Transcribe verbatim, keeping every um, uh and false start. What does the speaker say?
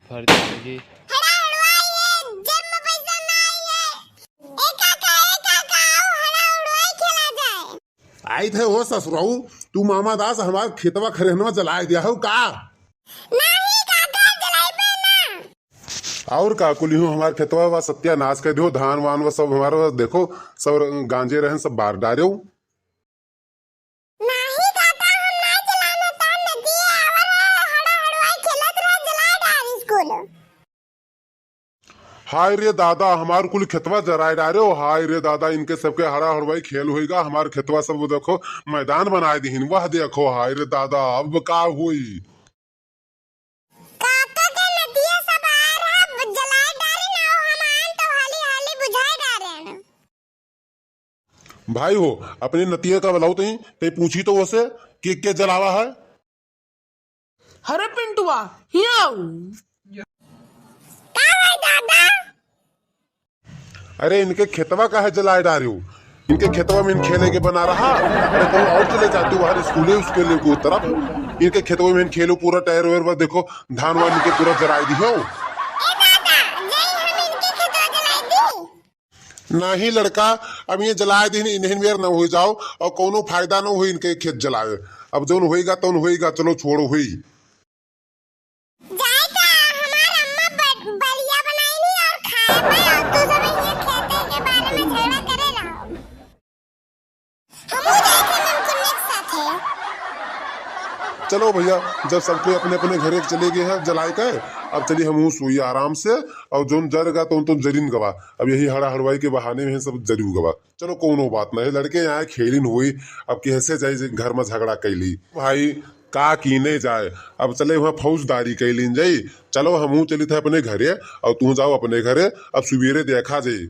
फर्जी फर्जी। हड़ा उड़वाई है, जब में पैसा ना आई है। ए काका, ए काका, आओ, हड़ा उड़वाई खेला जाए। आई थे हो ससुराऊ, तू मामा दास हमार खेतवा खरिहनवा जलाए दिया हो का? नाही काका, जलाइबे ना। और का कुलिहू हमार खेतवा वा सत्यानाश कर दियो, धान वान वा सब हमार वा देखो, सब गांजे रहन, सब बार डार्यो। नाही काका, हम ना जलाना, तान नदिए आवर है, हड़ा हड़वाई खेलत रह, जला डारिस कुल। हाय रे दादा, हमार कुल खेतवा जराए डार्यो। हाय रे दादा, इनके सबके हड़ा हड़वाई खेल होइगा। हमार खेतवा सब देखो मैदान बनाए दिहिन। वह देखो, हाय रे दादा, अब का होई? काका के नतिया सब आ रहा, जलाए डारे ना हो, हम आन तो हाली हाली बुझाए डारे ना। भाई हो, अपने नतिया का बुलाओ तई, तई पूछी तो ओसे कि के जलावा है। अरे पिंटुआ, हियाँ आऊ। का भाई दादा? अरे इनके खेतवा काहे जलाए डार्यो? इनके खेतवा में इन खेले के बना रहा। अरे कहूँ और चले जाते बाहर स्कूले उसके लिए को तरफ। इनके खेतवा में इन खेलो पूरा टायर वायर बा, देखो धान वान इनके पूरा जराए दिहो। ए दादा, जई हम इनके खेतवा जलाए दी। नाही लड़का, अब ये जलाए दिन इन्हें मेर न हो जाओ और कौनो फायदा न हो इनके खेत जलाए। अब जौन होइगा तौन होइगा, चलो छोड़ो हुई। जाए का हमार अम्मा ब-, बलिया बनाई नहीं और खाए पे और तू सब ये खेते के बारे में झगड़ा करे रहो। हमहू जाए थे नमकीन के साथे। चलो भैया, जब सब कोई अपने अपने घरे चले गए हैं जलाए के, अब चलिए हमहू सोइए आराम से। और जौन जर गा तौन तौन जरिन गवा, अब यही हड़ा हड़वाई के बहाने में सब जरू गवा। चलो कौनो बात नहीं, लड़के यहाँ खेलिन हुई, अब कैसे जाए जे घर में झगड़ा कैली। भाई का कीने जाए, अब चले वहाँ फौजदारी कैलिन जाई। चलो हमहू चली थे अपने घरे और तू जाओ अपने घरे, अब सुबेरे देखा जाई।